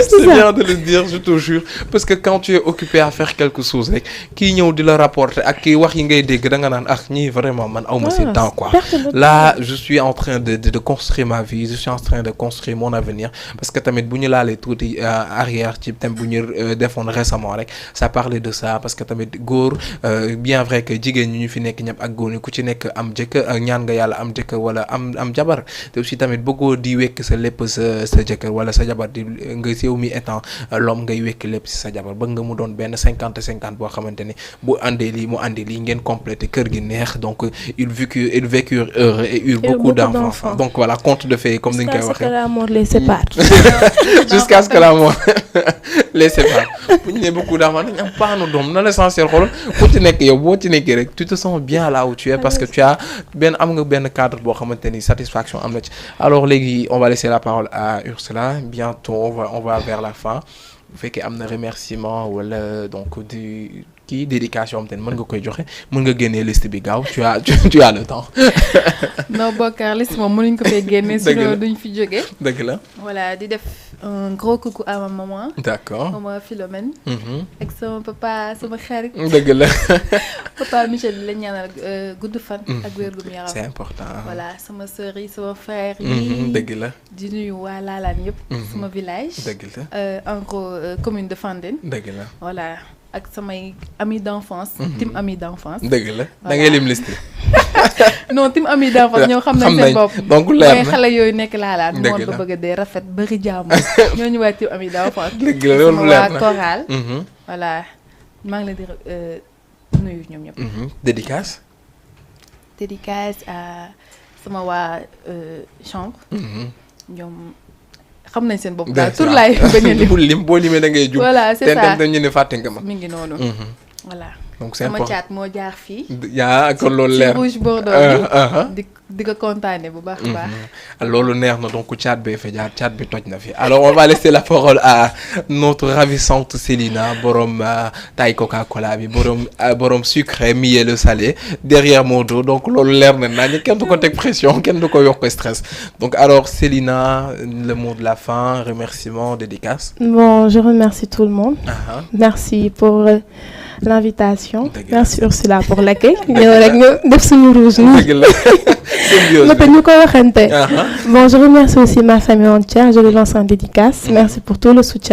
C'est bien de le dire je te jure parce que quand tu es occupé à faire quelque chose rek kii ñëw di la rapporter ak kii wax yi ngay dégg da nga naan ñii vraiment man awma seen temps quoi là je suis en train de construire ma vie je suis en train de construire mon avenir parce que tamit bu ñu laalee tuuti arrière ci thème bu ñu defoon récemment rek ça parlait de ça parce que tamit góor bien vrai que jigéen ñi ñu fi nekk ñëpp ak góor ñi ku ci nekk am jëkkër ñaan nga yàlla am jëkkër wala am jabar te aussi tamit bëggoo di wekk sa lépp sa jëkkër wala sa jabar di nga yow mi étant l'homme ngay wekk lépp ci sa jabar bëgg nga mu doon benn 50-50 boo xamante ni bu àndee lii mu àndee lii ngeen complété kër gi neex donc ils vécurent heureux et eurent beaucoup d'enfants donc voilà conte de fées comme ni ñu koy waxee. jusqu'à ce que la mort les sépare. jusqu'à ce que la mort les sépare bu ñu nee beaucoup d'enfants dañu am paanu doom na l'essentiel xoolal ku ci nekk yow boo ci nekkee rek tu te sens bien là où tu es parce que tu as am nga benn cadre boo xamante ni satisfaction am na ci alors léegi on va laisser la parole à Ursula bientôt on va vers la fin bu fekkee am na remerciement wala donc du kii dédication am te mën nga koy joxe mën nga génnee liste bi gaaw tu as le temps. non Bokar liste moom mënuñ ko fay génne. sinon duñ fi jóge. dëgg la. voilà di def un gros coucou à ma maman. d'accord maman Philomène. ak sama papa sama xarit. dëgg la. papa Michel di la ñaanal gudd fan. ak wér-gu yaram. c'est important. voilà sama sœur yi sama frère yi. dëgg la. di nuyu waa Laalaan yëpp. sama village. dëgg la. en gros commune de Fandène. dëgg la. voilà. ak samay amis d'enfance. team amis d'enfance. dëgg la da ngay lim liste. non team amis d'enfance ñoo xam nañ seen bopp. donc leer na mooy xale yooyu nekk Laalaan. dëgg la moom ba bëgg a dee rafet bëri jàmm. ñoo ñu waa team amis d'enfance. dëgg la loolu leer na sama waa chorale. voilà maa ngi leen di nuyu ñoom ñëpp. dédicace. dédicace à sama waa chambre. ñoom. xam nañ seen bopp daal tur laay bañ a lim boo limee da ngay jub. voilà c'est ça te ñu ne fàtte nga ma. mi ngi noonu. voilà donc c'est sama important caat moo jaar fii. yaa kon loolu leer ci rouge bordeaux bi. di ko kontaane bu baax a baax. loolu neex na donc caat bee fa jaar caat bi toj na fi alors on va laisser la parole à notre ravissante Célina borom taille Coca-Cola bi borom sucré mielleux salé derrière mon dos donc loolu leer na naa kenn du ko teg pression kenn du ko yokk stress donc alors Célina le mot de la fin remerciement dédicace. bon je remercie tout le monde. merci pour l'invitation. merci Ursula pour l'accueil. ñëw rek ñu def suñu rouge nii. ñu ko waxante. bon je remercie aussi ma famille entière je les lance en dédicace. merci pour tout le soutien.